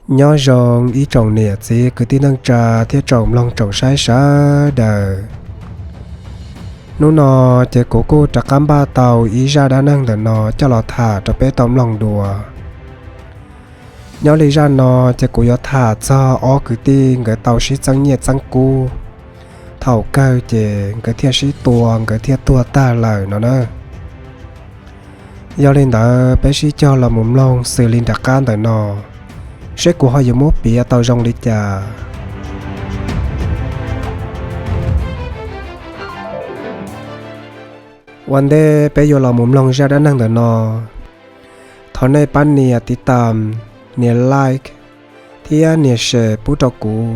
Nyob zoo ib tsoom niam txiv kwv tij neej tsa thiab tsoom mloog tsoom saib sawv daws. Hnub no ces kuv kuj rov qab npaj tau ib zaj dab neeg ntawm no coj los tham rau peb tau mloog dua. Nyob li zaj no ces kuv yuav tham txog ob kwv tij nkawd tau sib txeeb nyiaj txeeb kub. Thaum kawg ces nkawd thiaj sib tua, nkawd thiaj tuag tag lawm no na. Yog li ntawd peb sib cog los mus mloog xws li nram qab ntawm no, seb kuv ho yuav muab piav tau zoo li cas. Ua ntej peb yuav los mus mloog zaj dab neeg ntawm no, thov nej pab nias tiv tam, nias like thiab nias share pub rau kuv,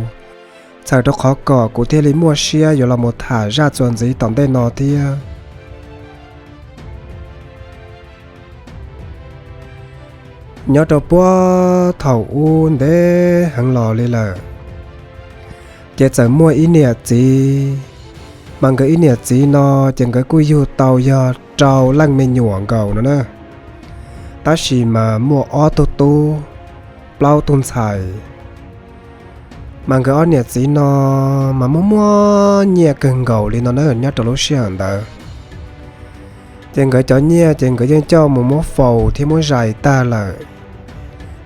txhawm rau qhov kom kuv thiaj li muaj siab yuav los mus tham zaj txuas ntxiv tom ntej no thiab. Nyob rau puag thaum ub ntev heev los li lawm, ces txawm muaj ib niam txiv, mas nkawd ib niam txiv no ces nkawd kuj yug tau yog rau leej me nyuam nkaus no na, tab sis mas muaj ob tug tub, plaub tug ntxhais. Mas nkawd ob niam txiv no mas muaj muaj nyiaj kawg nkaus li no na nyob rau lub sij hawm ntawd. Ces nkawd cov nyiaj ces nkawd yeej coj mus muab faus thiab muab zais tag lawm.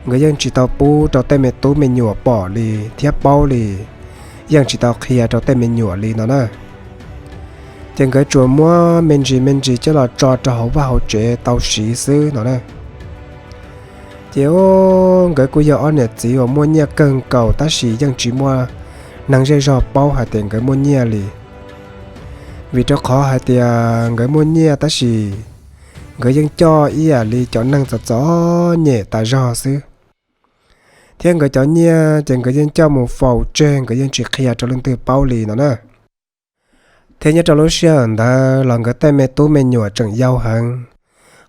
Nkawd yeej tsis tau pub rau tej me tub me nyuam pom li thiab paub li, yeej tsis tau qhia rau tej me nyuam li no na. Ces nkawd tsuas muab me ntsis me ntsis coj los tso rau hauv vaj hauv tsev tau siv xwb no na. Ces nkawd kuj yog ob niam txiv uas muaj nyiaj kawg nkaus tab sis yeej tsis muaj neeg zej zog paub hais tias nkawd muaj nyiaj li. Vim rau qhov hais tias nkawd muaj nyiaj tab sis nkawd yeej coj ib yam li cov neeg txom txom nyem tas zog xwb. Thiab nkawd cov nyiaj ces nkawd yeej coj mus faus tseg, nkawd yeej tsis qhia rau leej twg paub li no na. Thiab nyob rau lub sij hawm ntawd los nkawd tej me tub me nyuam tseem yau heev,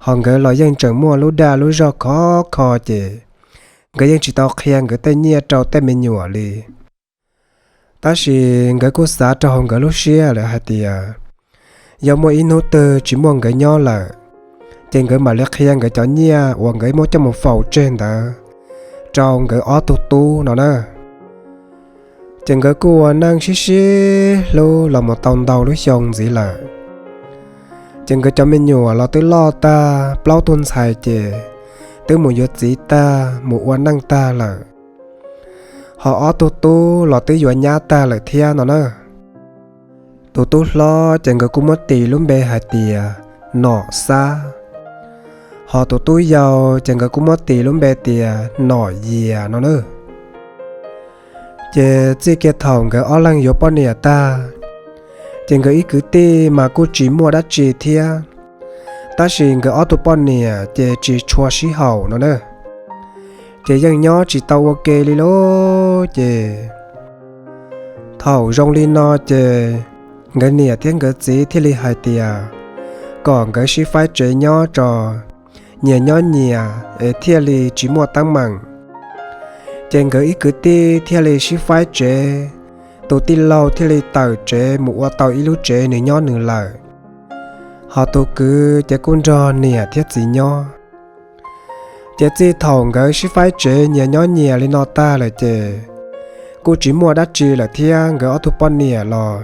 ho nkawd los yeej tseem muaj lub dag lub zog khov kho ces nkawd yeej tsis tau qhia nkawd tej nyiaj rau tej me nyuam li. Tab sis nkawd kuj xav rau hauv nkawd lub siab lawm hais tias yog muaj ib hnub twg tsis muaj nkawd nyob lawm, ces nkawd mam li qhia nkawd cov nyiaj uas nkawd muab coj mus faus tseg ntawd rau nkawd ob tug tub no na. Ces nkawd kuj ua neej sib sib hlub los mus tau ntau lub xyoo ntxiv lawm. Ces nkawd cov me nyuam los twb loj tag, plaub tug ntxhais ces twb mus yuav txiv tag mus ua neej tag lawm, ho ob tug tub los twb yuav nyab tag lawm thiab no na. Tus tub hlob ces nkawd kuj muab tis lub npe hais tias Nom Xab, ho tus tub yau ces nkawd kuj muab tis lub npe tias Nom Yias no na. Ces txij kiag thaum nkawd ob leeg yuav poj niam tag, ces nkawd ib kwv tij mas kuj tsis muaj dab tsi thiab, tab sis nkawd ob tug poj niam ces tsis tshua sib haum no na. Ces yeej nyob tsis tau ua ke li lauj. Ces thaum zoo li no ces nkawd niam thiab nkawd txiv thiaj li hais tias kom nkawd sib faib tsev nyob tso, nyias nyob nyias es thiaj li tsis muaj teeb meem. Ces nkawd ib kwv tij thiaj li sib faib tsev, tus tij laug thiaj li tawm tsev mus ua tau ib lub tsev nws nyob nws lawm, ho tus kwv ces kuj nrog niam thiab txiv nyob. Ces txij thaum nkawd sib faib tsev nyias nyob nyias li no tag lawm ces kuj tsis muaj dab tsi lawm thiab, nkawd ob tug poj niam los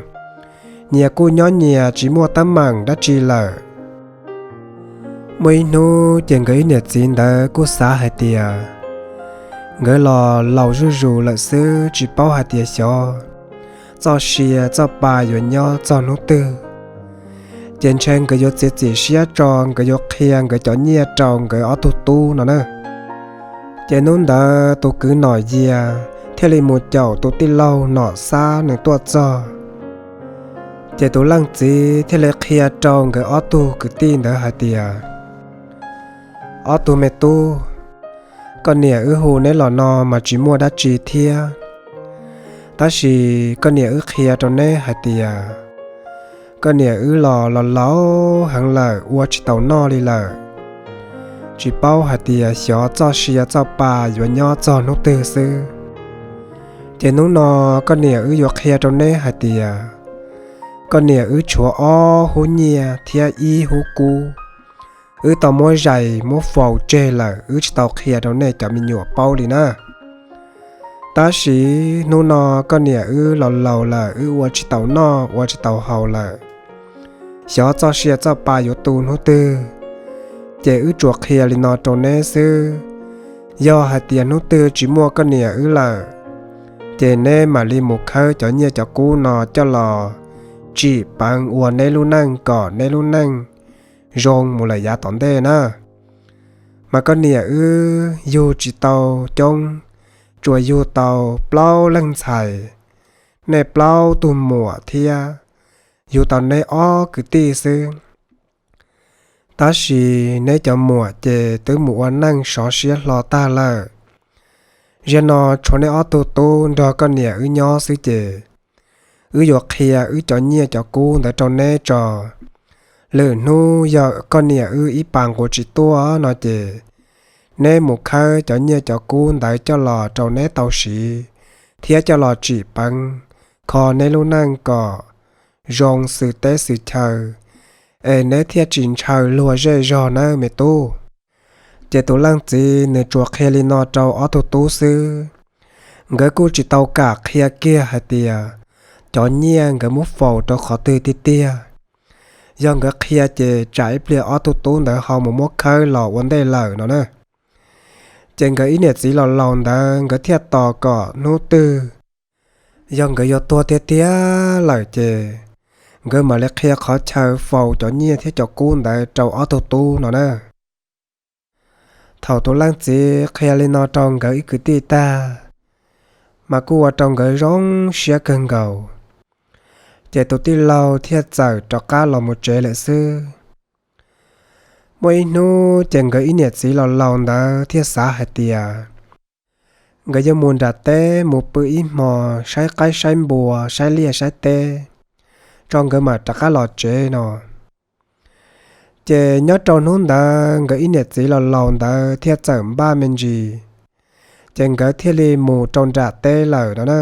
nyias kuj nyob nyias tsis muaj teeb meem dab tsi lawm. Muaj ib hnub ces nkawd ib niam txiv ntawd kuj xav hais tias nkawd los laus zuj zus lawm xwb tsis paub hais tias xyov txoj sia txoj pa yuav nyob txog hnub twg. Ces ntshe nkawd yuav txiav txim siab tso nkawd yuav qhia nkawd cov nyiaj rau nkawd ob tug tub no na. Ces hnub ntawd tus kwv Nom Yias thiaj li mus caum tus tij laug Nom Xab nws tuaj txog. Ces tus leej txiv thiaj li qhia rau nkawd ob tug kwv tij ntawd hais tias, ob tug me tub, koj niam wb hu neb los no mas tsis muaj dab tsi thiab, tab sis koj niam wb qhia rau neb hais tias koj niam wb los los laus heev lawm ua tsis taus noj li lawm, tsis paub hais tias xyov txoj sia txoj pa yuav nyob txog hnub twg xwb. Ces hnub no koj niam wb yuav qhia rau neb hais tias koj niam wb tshuav ob hub nyiaj thiab ib hub kub, wb tau muab zais muab faus tseg lawm, wb tsis tau qhia rau nej cov me nyuam paub li na. Tab sis hnub no koj niam wb los laus lawm, wb ua tsis tau noj ua tsis tau haus lawm, xyov txoj sia txoj pa yuav tu hnub twg, ces wb tsuas qhia li no rau neb xwb. Yog hais tias hnub twg tsis muaj koj niam wb lawm, ces neb mam li mus khawb cov nyiaj cov kub no coj los tsim peev ua neb lub neej kom neb lub neej zoo mus lawm yav tom ntej na. Mas koj niam wb yug tsis tau coob, tsuas yug tau plaub leej ntxhais, nej plaub tug muam thiab yug tau neb ob kwv tij xwb. Tab sis neb cov muam ces twb mus ua neej sov siab hlo tag lawm. Ziag no tshuav neb ob tug tub nrog koj niam wb nyob xwb ces wb yuav qhia wb cov nyiaj cov kub ntawd rau neb tso. Lwm hnub yog koj niam wb ib pas nqus tsis tuaj no ces neb mus khawb cov nyiaj cov kub ntawd coj los rau neb tau siv thiab coj los tsim peev kho neb lub neej kom zoo xws teb xws chaw, es neb thiaj tsis ntshaw luag zej zog nawb me tub. Ces tus leej txiv nws tsuas qhia li no rau ob tug tub xwb. Nkawd kuj tsis tau kam qhia kiag hais tias cov nyiaj nkawd muab faus rau qhov twg tiag tiag. Yog nkawd qhia ces tsam ib pliag ob tug tub ntawd ho mus muab khawb los ua ntej lawm no na. Ces nkawd ib niam txiv laus laus ntawd nkawd thiaj tos kom hnub twg yog nkawd yuav tuag tiag tiag lawm ces nkawd mam li qhia qhov chaw faus cov nyiaj thiab cov kub ntawd rau ob tug tub no na. Thaum tus leej txiv qhia li no rau nkawd ib kwv tij tag, mas kuj ua rau nkawd zoo siab kawg nkaus. Ces tus tij laug thiaj txawm rov qab los mus tsev lawm xwb. Muaj ib hnub ces nkawd ib niam txiv laus laus ntawd thiaj xav hais tias nkawd yuav mus nram teb mus pw ib hmo, saib qaib saib npua, saib liaj saib teb, tso nkawd mam rov qab los tsev no. Ces nyob rau hnub ntawd nkawd ib niam txiv laus laus ntawd thiaj txawm npaj me ntsis, ces nkawd thiaj li mus rau nram teb lawm no na.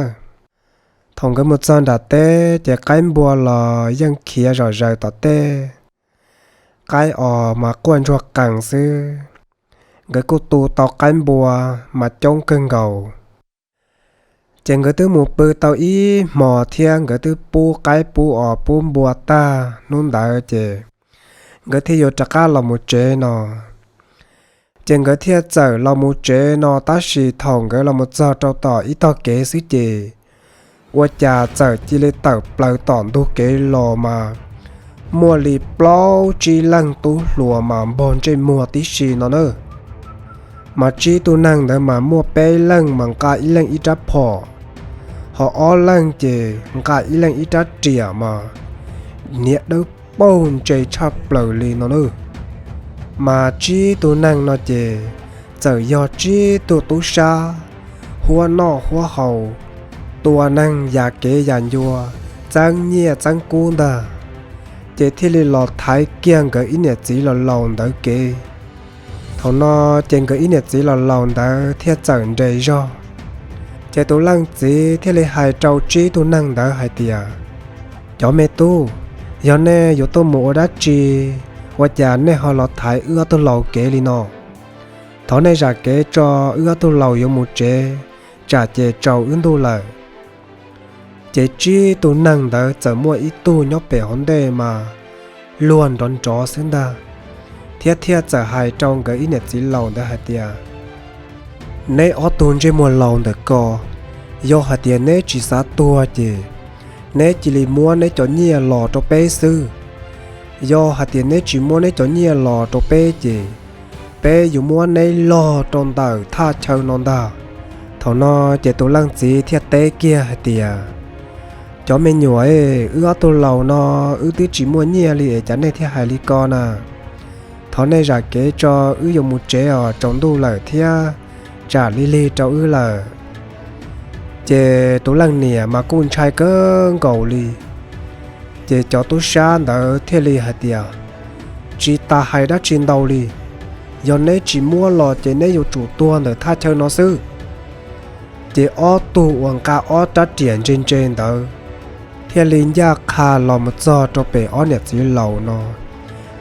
Thaum nkawd mus txog nram teb ces qaib npua los yeej khiav zom zaws tom tej, qaib os mas quaj ntsuag qees xwb. Nkawd kuj tu tau qaib npua mas coob kawg nkaus. Ces nkawd twb mus pw tau ib hmos thiab nkawd twb pub qaib pub os pub npua tag hnub ntawd ces nkawd thiaj yuav rov qab los mus tsev no. Ces nkawd thiaj txawm los mus tsev no, tab sis thaum nkawd los mus txog rau tom ib tog kev xwb ces ua cas txawm cia li tawm plaws tom ntug kev los mas muaj li plaub tsib leeg tub hluas mas npog ntsej muag tib si no na. Mas tsib tug neeg ntawd mas muaj peb leeg mas nqa ib leeg ib rab phom, ho ob leeg ces nqa ib leeg ib rab riam mas hniav dawb paug ntse tshaj plaws li no na. Mas tsib tug neeg no ces txawm yog tsib tug tub sab huab noj huab haus, tua neeg yam kev yam ncua, txeeb nyiaj txeeb kub ntag, ces thiaj li los thaiv kiag nkawd ib niam txiv laus laus ntawd kev. Thaum no ces nkawd ib niam txiv laus laus ntawd thiaj txawm nres zog. Ces tus leej txiv thiaj li hais rau tsib tug neeg ntawd hais tias, cov me tub, yog nej yuav tuaj mus ua dab tsi, ua cas nej ho los thaiv wb ob tug laus kev li no? Thov nej zam kev tso, wb ob tug laus yuav mus tsev, tsam ces tsaus wb ntuj lawm. Ces tsib tug neeg ntawd txawm muaj ib tug nyob pem hauv ntej mas luag nrov nrov xwb ntag, thiab thiaj txawm hais rau nkawd ib niam txiv laus ntawd hais tias, neb ob tug ntsej muag laus ntawm ko, yog hais tias neb tsis xav tuag ces neb cia li muab neb cov nyiaj los rau peb xwb. Yog hais tias neb tsis muab neb cov nyiaj los rau peb ces peb yuav muab neb log rau ntawm thaj chaw no ntag. Thaum no ces tus leej txiv thiaj teb kiag hais tias, cov me nyuam, wb ob tug laus no wb twb tsis muaj nyiaj li es cas nej thiaj hais li ko na? Thov nej zam kev tso, wb yuav mus tsev os, tsaus ntuj lawm thiab tsam lig lig rau wb lawm. Ces tus leej niam mas kuj ntshai kawg nkaus li. Ces cov tub sab ntawd thiaj li hais tias, tsis tas hais dab tsi ntau li, yog neb tsis muab los ces neb yuav tsum tuag ntawm thaj chaw no xwb. Ces ob tug uas nqa ob rab riam ntse ntse ntawd thiaj li ncaj qha los mus txog rau pem ob niam txiv laus no,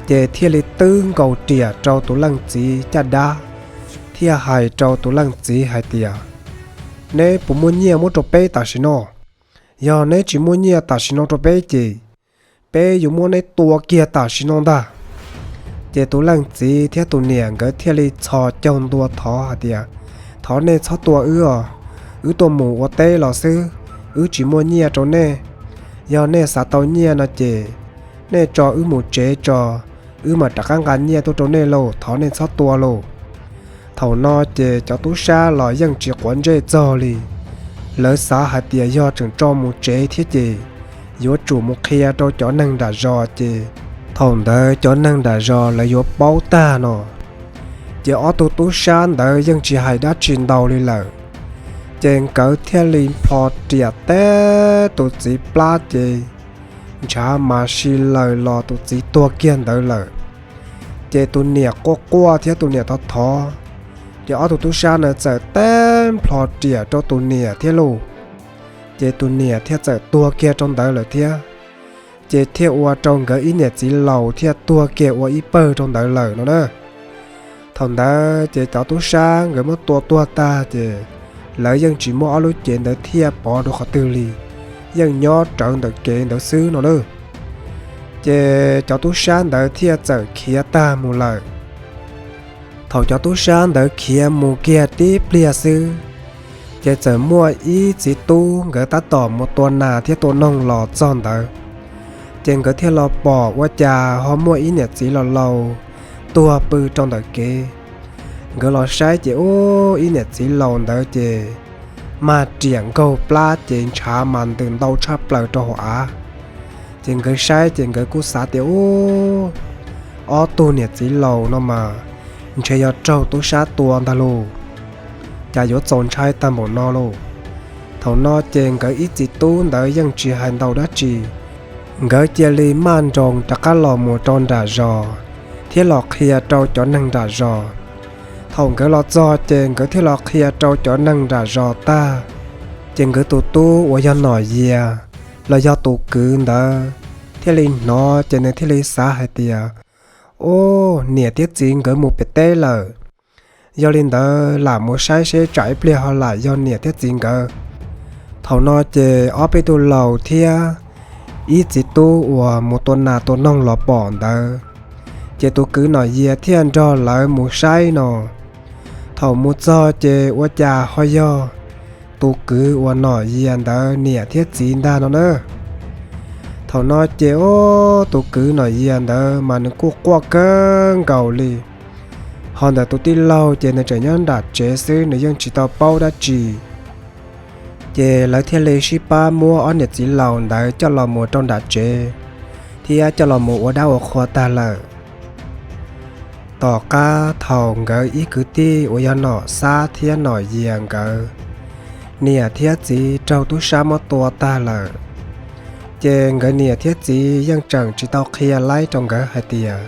ces thiaj li twb nkaus riam rau tus leej txiv caj dab, thiaj hais rau tus leej txiv hais tias, Neb puas muaj nyiaj muab rau peb tam sim no? Yog neb tsis muaj nyiaj tam sim no rau peb ces peb yuav muab neb tua kiag tam sim no ntag. Ces tus leej txiv thiab tus niam nkawd thiaj li txhos caug ntua thov hais tias, Thov nej txhob tua wb os, wb tuaj mus ua teb los xwb, wb tsis muaj nyiaj rau nej. Yog nej xav tau nyiaj no ces nej tso wb mus tsev tso, wb mam rov qab nqa nyiaj tuaj rau nej lauj, thov nej txhob tua lauj. Thaum no ces cov tub sab los yeej tsis quav ntsej txog li. Lawv xav hais tias yog tseem tso mus tsev thiab ces yuav tsum mus qhia rau cov neeg nram zos ces thaum ntawd cov neeg nram zos lawv yuav paub tag no. Ces ob tug tub sab ntawd yeej tsis hais dab tsi ntau li lawm, ces nkawd thiaj li nplho riam teb tus txiv plab ces ntshav mas si laws los tus txiv tuag kiag ntawd lawm. Ces tus niam quaj quaj thiab tus niam thov thov, ces ob tug tub sab na txawm teb nplho riam rau tus niam thiab lauj. Ces tus niam thiaj txawm tuag kiag rau ntawd lawm thiab. Ces thiaj ua rau nkawd ib niam txiv laus thiaj tuag kiag ua ib pawg rau ntawd lawm no na. Thaum ntawd ces cov tub sab nkawd muab tua tuag tag ces lawv yeej tsis muab ob lub cev ntawd thiaj pov rau qhov twg li, yeej nyob rawv ntawm kev ntawd xwb no na. Ces cov tub sab ntawd thiaj txawm khiav tag mus lawm. Thaum cov tub sab ntawd khiav mus kiag tib pliag xwb, ces txawm muaj ib txiv tub nkawd tab tom mus tua nas thiab tua noog los txog ntawd. Ces nkawd thiaj los pom ua cas ho muaj ib niam txiv laus laus tuag pw rau ntawm kev. Nkawd los saib ces ub, ib niam txiv laus ntawd ces mag riam nkaug plab ces ntshav mas ntws ntau tshaj plaws rau hauv av. Ces nkawd saib ces nkawd kuj xav tias ub, ob tug niam txiv laus no mas ntshe yog raug tub sab tua ntag lauj, cas yuav txaus ntshai tag npaum no lauj. Thaum no ces nkawd ib txiv tub ntawd yeej tsis hais ntau dab tsi, nkawd cia li maj nroos rov qab los mus rau nram zos thiab los qhia rau cov neeg nram zos. Thaum nkawd los txog ces nkawd thiaj los qhia rau cov neeg nram zos tag, ces nkawd tus tub uas yog Nom Yias los yog tus kwv ntawd thiaj li hnov ces nws thiaj li xav hais tias, ub, niam thiab txiv nkawd mus pem teb lawm. Yog li ntawd lam mus saib seb tsam ib pliag ho lam yog niam thiab txiv nkawd. Thaum no ces ob peb tug laus thiab ib txiv tub uas mus tua nas tua noog los pom ntawd, ces tus kwv Nom Yias thiaj nrog lawv mus saib no. Thaum mus txog ces ua cas ho yog tus kwv uas Nom Yias ntawd niam thiab txiv ntag no na. Thaum no ces ub, tus kwv Nom Yias ntawd mas nws kuj quaj kawg nkaus li. Ho ntawm tus tij laug ces nws tseem nyob nram tsev xwb, nws yeej tsis tau paub dab tsi. Ces lawv thiaj li sib pab muab ob niam txiv laus ntawd coj los mus rau nram tsev thiab coj los mus ua dab ua qhua tag lawm. Tom qab thaum nkawd ib kwv tij uas yog Nom Xab thiab Nom Yias nkawd niam thiab txiv raug tub sab muab tua tag lawm, ces nkawd niam thiab txiv yeej tseem tsis tau qhia laib rau nkawd hais tias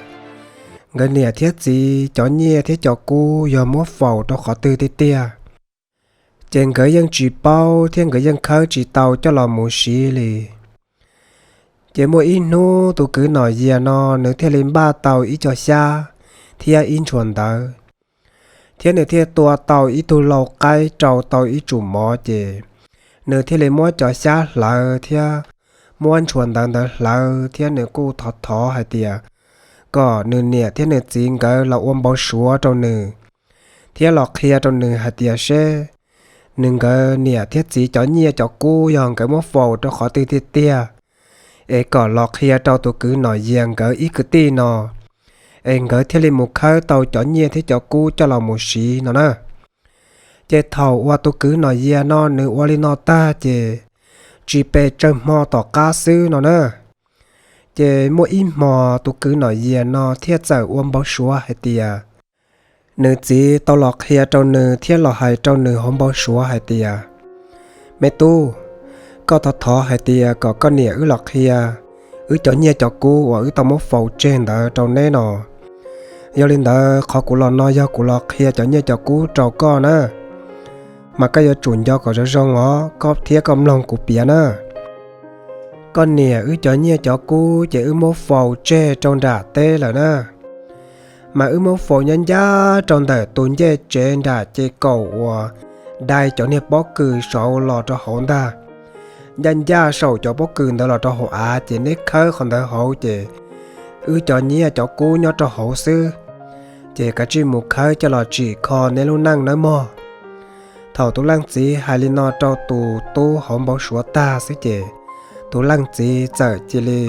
nkawd niam thiab txiv cov nyiaj thiab cov kub yog muab faus rau qhov twg tiag tiag. Ces nkawd yeej tsis paub thiab nkawd yeej khawb tsis tau coj los mus siv li. Ces muaj ib hnub tus kwv Nom Yias no nws thiaj li npaj tau ib co xyab thiab ib ntshua ntawv, thiab nws thiaj tua tau ib tug lau qaib rau tau ib tsum mov, ces nws thiaj li muab cov xyab hlawv thiab muab ntshua ntawv ntawd hlawv thiab nws kuj thov thov hais tias kom nws niam thiab nws txiv nkawd los ua npau suav rau nws thiab los qhia rau nws hais tias seb nws nkawd niam thiab txiv cov nyiaj cov kub yog nkawd muab faus rau qhov twg tiag tiag, es kom los qhia rau tus kwv Nom Yias nkawd ib kwv tij no, es nkawd thiaj li mus khawb tau cov nyiaj thiab cov kub coj los mus siv no na. Ces thaum uas tus kwv Nom Yias no nws ua li no tag ces tsis pes tsawg hmo tom qab xwb no na, ces muaj ib hmos tus kwv Nom Yias no thiaj txawm ua npau suav hais tias nws txiv tau los qhia rau nws thiab los hais rau nws hauv npau suav hais tias, Me tub, koj thov thov hais tias kom koj niam wb los qhia wb cov nyiaj cov kub uas wb tau muab faus tseg ntawd rau neb no. Yog li ntawd qhov kuv los no yog kuv los qhia cov nyiaj cov kub rau koj na, mas koj yuav tsum nco kom zoo zoo os, koj thiab koj mloog kuv piav na. Koj niam wb cov nyiaj cov kub ces wb muab faus tseg rau nram teb lawm na, mas wb muab faus nyob ncaj rau ntawm tus ncej tsev nram ces kaum uas dai cov niag pob kws saud los rau hauv ntag. Ncaj ncaj saum cov pob kws ntawd los rau hauv av, ces neb khawb qhov ntawd hauv ces wb cov nyiaj cov kub nyob rau hauv xwb, ces kav tsij mus khawb coj los tsim kho neb lub neej nawb mog. Thaum tus leej txiv hais li no rau tus tub hauv npau suav tag xwb ces tus leej txiv txawm cia li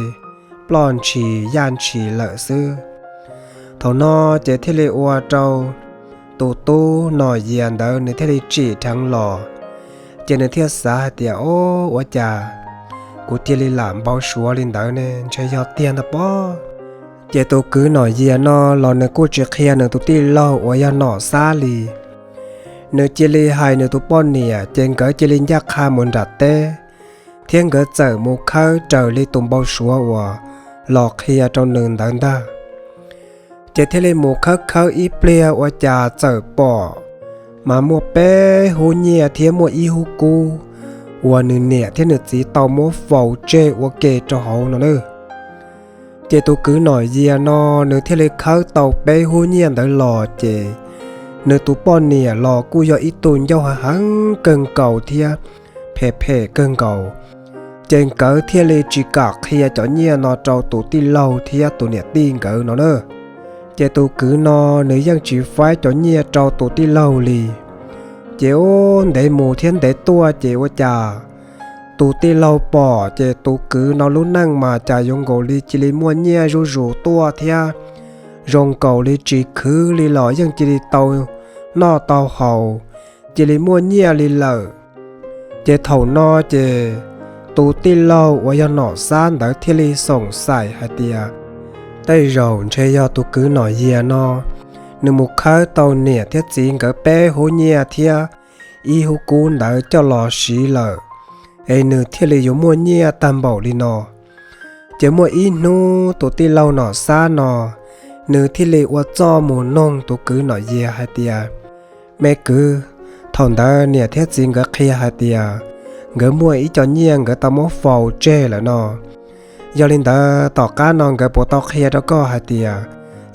ploj ntshis yaj ntshis lawm xwb. Thaum no ces thiaj li ua rau tus tub Nom Yias ntawd nws thiaj li tsim dheev los, ces nws thiaj xav hais tias, Ob, ua cas kuv cia li lam npau suav li ntawd ne, ntshe yog tiag ntag pob. Ces tus kwv Nom Yias no los nws kuj tsis qhia nws tus tij laug uas yog Nom Xab li. Nws cia li hais nws tus poj niam, ces nkawd cia li ncaj qha mus nram teb, thiab nkawd txawm mus khawb raws li tus npau suav uas los qhia rau nws ntawd ntag. Ces thiaj li mus khawb khawb ib pliag ua cas txawm pom mas muaj peb hub nyiaj thiab muaj ib hub kub uas nws niam thiab nws txiv tau muab faus tseg ua ke rau hauv no na. Ces tus kwv Nom Yias no nws thiaj li khawb tau peb hub nyiaj ntawd los, ces nws tus poj niam los kuj yog ib tug ncauj heev kawg nkaus thiab phem phem kawg nkaus. Ces nkawd thiaj li tsis kam qhia cov nyiaj no rau tus tij laug thiab tus niam tij nkawd no na. Ces tus kwv no nws yeej tsis faib cov nyiaj rau tus tij laug li. Ces ub, ntev mus thiab ntev tuaj ces ua cas tus tij laug pom ces tus kwv no lub neej mas cas yuav nkaus li cia li muaj nyiaj zuj zus tuaj thiab zoo nkaus li tsis khwv li los yeej cia li tau noj tau haus, cia li muaj nyiaj li lawm. Ces thaum no ces tus tij laug uas yog Nom Xab ntawd thiaj li xoom xaim hais tias, tej zaum ntshe yog tus kwv Nom Yias no nws mus khawb tau niam thiab txiv nkawd peb hub nyiaj thiab ib hub kub ntawd coj los siv lawm, es nws thiaj li yuav muaj nyiaj tag npaum li no. Ces muaj ib hnub tus tij laug Nom Xab no nws thiaj li ua txuj mus noog tus kwv Nom Yias hais tias, me kwv, thaum ntawd niam thiab txiv nkawd qhia hais tias nkawd muaj ib co nyiaj nkawd tau muab faus tseg lawm no. Yog li ntawd tom qab no nkawd puas tau qhia rau koj hais tias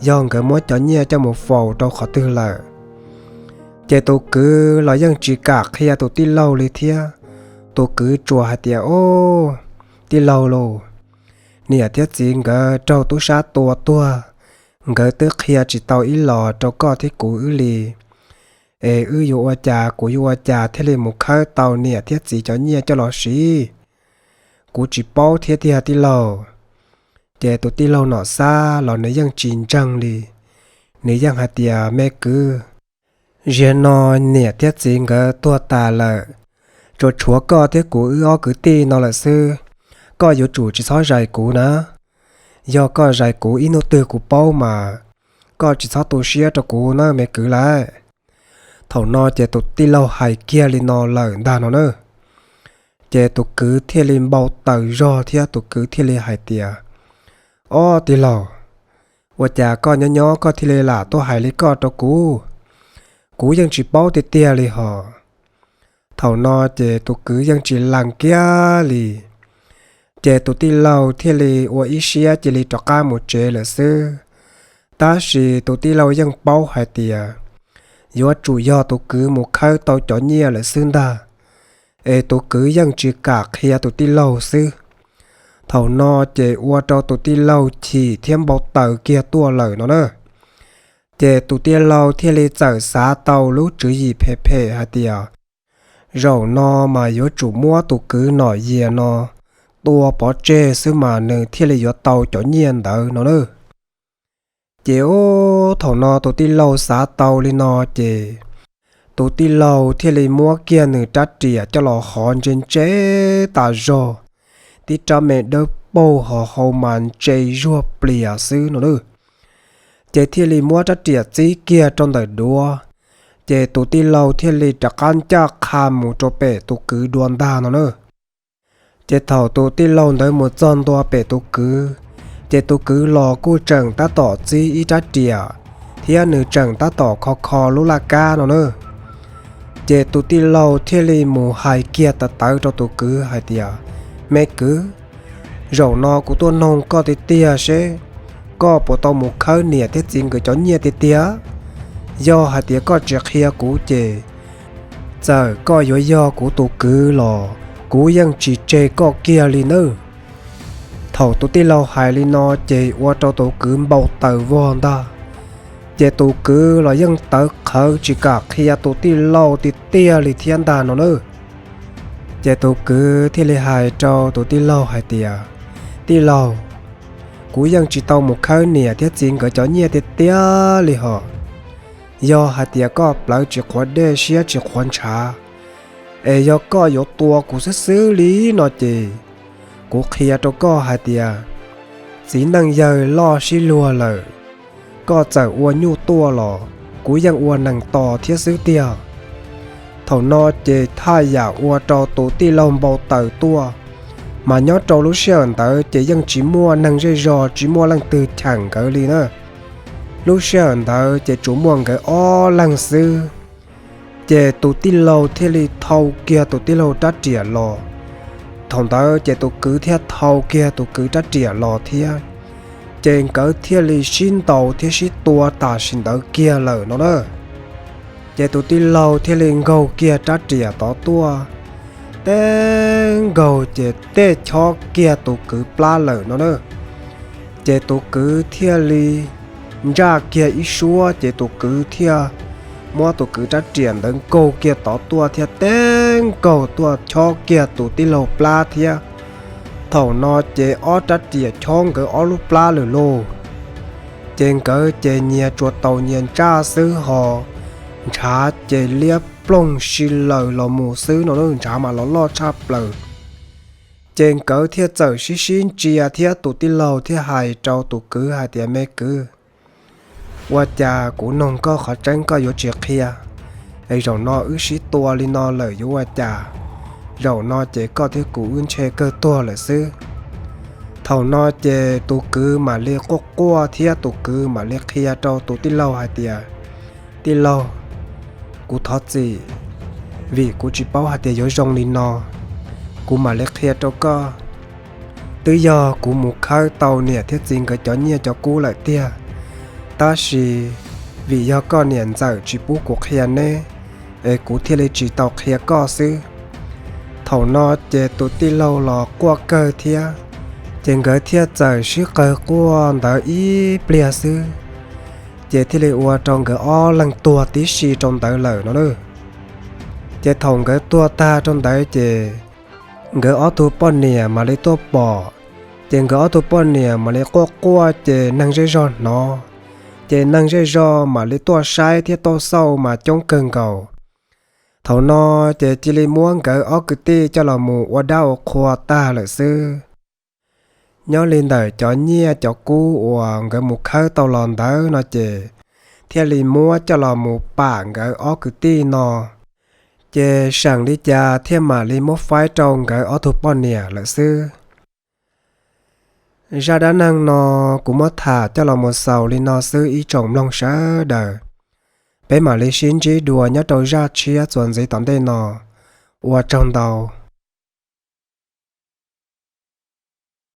yog nkawd muab cov nyiaj coj mus faus rau qhov twg lawm? Ces tus kwv los yeej tsis kam qhia tus tij laug li thiab. Tus kwv tsuas hais tias, ob, tij laug lauj, niam thiab txiv nkawd raug tub sab tua tuag, nkawd twb qhia tsis tau ib los rau koj thiab kuv wb li. Es wb yuav ua cas, kuv yuav ua cas thiaj li mus khawb tau niam thiab txiv cov nyiaj coj los siv? Kuv tsis paub thiab tiag tij laug. Ces tus tij laug Nom Xab los nws yeej tsis ntseeg li. Nws yeej hais tias, me kwv, ziag no niam thiab txiv nkawd tuag tas lawm, tsuas tshuav koj thiab kuv wb ob kwv tij no lawm xwb. Koj yuav tsum tsis txhob zais kuv na. Yog koj zais kuv ib hnub twg kuv paub mas koj tsis txhob tu siab rau kuv na me kwv lauj. Thaum no ces tus tij laug hais kiag li no lawm ntag no na. Ces tus kwv thiaj li npau taws zog thiab tus kwv thiaj li hais tias, ob tij laug, ua cas koj nyob nyob koj thiaj li lam tuaj hais li koj rau kuv? Kuv yeej tsis paub tiag tiag li hos. Thaum no ces tus kwv yeej tsis lees kiag li. Ces tus tij laug thiaj li ua ib siab cia li rov qab mus tsev lawm xwb. Tab sis tus tij laug yeej paub hais tias yuav tsum yog tus kwv mus khawb tau cov nyiaj lawm xwb ntag, es tus kwv yeej tsis kam qhia tus tij laug xwb. Thaum no ces ua rau tus tij laug chim thiab npau taws kiag tuaj lawm no na. Ces tus tij laug thiaj li txawm xav tau lub tswv yim phem phem hais tias, zaum no mas yuav tsum muab tus kwv Nom Yias no tua pov tseg xwb mas nws thiaj li yuav tau cov nyiaj ntawd no na. Ces ub, thaum no tus tij laug xav tau li no ces tus tij laug thiaj li muab kiag nws rab riam coj los hov ntse ntse tas zog, tib rab me dawb paug ho hau mas ntse zuag plias xwb no na. Ces thiaj li muab rab riam txib kiag rau ntawm duav, ces tus tij laug thiaj li rov qab ncaj qha mus rau pem tus kwv dua ntag no na. Ces thaum tus tij laug ntawd mus txog ntua pem tus kwv, ces tus kwv los kuj tseem tab tom txib ib rab riam, thiab nws tseem tab tom kho kho lub laj kab no na. Ces tus tij laug thiaj li mus hais kiag tawv tawv rau tus kwv hais tias, me kwv, zaum no kuv tuaj noog koj tiag tiag seb koj puas tau mus khawb niam thiab txiv nkawd cov nyiaj tiag tiag. Yog hais tias koj tsis qhia kuv ces Txawm koj yuav yog kuv tus kwv los kuv yeej tsis tseg koj kiag li nawb. Thaum tus tij laug hais li no ces ua rau tus kwv npau taws vog ntag. Ces tus kwv los yeej tawv qhawv tsis kam qhia tus tij laug tiag tiag li thiab ntag no na. Ces tus kwv thiaj li hais rau tus tij laug hais tias, Tij laug, kuv yeej tsis tau mus khawb niam thiab txiv nkawd cov nyiaj tiag tiag li hos. Yog hais tias koj plawv tsis qhuav dej siab tsis qhuav ntshav, es yog koj yuav tua kuv xwb xwb li no ces kuv qhia rau koj hais tias txiv neej yawg loj sib luag lawm, koj txawm ua nyuj tuaj los kuv yeej ua nees tos thiab xwb tiag. Thaum no ces thaj yam ua rau tus tij laug npau taws tuaj, mas nyob rau lub sij hawm ntawd ces yeej tsis muaj neeg zej zog tsis muaj leej twg cheem nkawd li na. Lub sij hawm ntawd ces tsuas muaj nkawd ob leeg xwb. Ces tus tij laug thiaj li thau kiag tus tij laug rab riam los. Thaum ntawd ces tus kwv thiaj thau kiag tus kwv rab riam los thiab. Ces nkawd thiaj li sib ntaus thiab sib tua tam sim ntawd kiag lawm no na. Ces tus tij laug thiaj li nkaug kiag rab riam tod tuaj, teb nkaug ces tej chob kiag tus kwv plab lawm no na. Ces tus kwv thiaj li ntsaj kiag ib suab ces tus kwv thiaj muab tus kwv rab riam ntawd nkaug kiag tod tuaj thiab teb nkaug tuaj chob kiag tus tij laug plab thiab. Thaum no ces ob rab riam chob nkawd ob lub plab lawm lauj. Ces nkawd ces nyias tsuas taus nyias ntsaj xwb ho ntshav ces liab ploog si laws los mus xwb no na, ntshav mas los loj tshaj plaws. Ces nkawd thiaj txawm sib sib ntsia thiab tus tij laug thiaj hais rau tus kwv hais tias, Me kwv, ua cas kuv noog koj qhov tseeb koj yuav tsis qhia, es zaum no wb sib tua li no lawm yuav ua cas? Zaum no ces koj thiab kuv wb ntshe kawg tuag lawm xwb. Thaum no ces tus kwv mam li quaj quaj thiab tus kwv mam li qhia rau tus tij laug hais tias, Tij laug, kuv thov txim, vim kuv tsis paub hais tias yuav zoo li no. Kuv mam li qhia rau koj. Twb yog kuv mus khawb tau niam thiab txiv nkawd cov nyiaj cov kub lawm tiag, tab sis vim yog koj niam ntxawm tsis pub kuv qhia neb, es kuv thiaj li tsis tau qhia koj xwb. Thaum no ces tus tij laug los quaj kawg thiab, ces nkawd thiaj txawm sib qawg quaj ntawd ib pliag xwb, ces thiaj li ua rau nkawd ob leeg tuag tib si rau ntawd lawm no na. Ces thaum nkawd tuag tag rau ntawd ces nkawd ob tug poj niam mam li tuaj pom, ces nkawd ob tug poj niam mam li quaj quaj ces neeg zej zog hnov, ces neeg zej zog mam li tuaj saib thiab tuaj xauj mas coob kawg nkaus. Thaum no ces cia li muab nkawd ob kwv tij coj los mus ua dab ua qhua tag lawm xwb. Nyob li ntawm cov nyiaj cov kub uas nkawd mus khawb tau los ntawd no ces thiaj li muab coj los mus pam nkawd ob kwv tij no, ces seem li cas thiaj mam li muab faib rau nkawd ob tug poj niam lawm xwb. Zaj dab neeg no kuv muab tham coj los mus xaus li no xwb ib tsoom mloog sawv daws. Peb mam li sib ntsib dua nyob rau zaj tshiab txuas ntxiv tom ntej no. Ua tsaug ntau.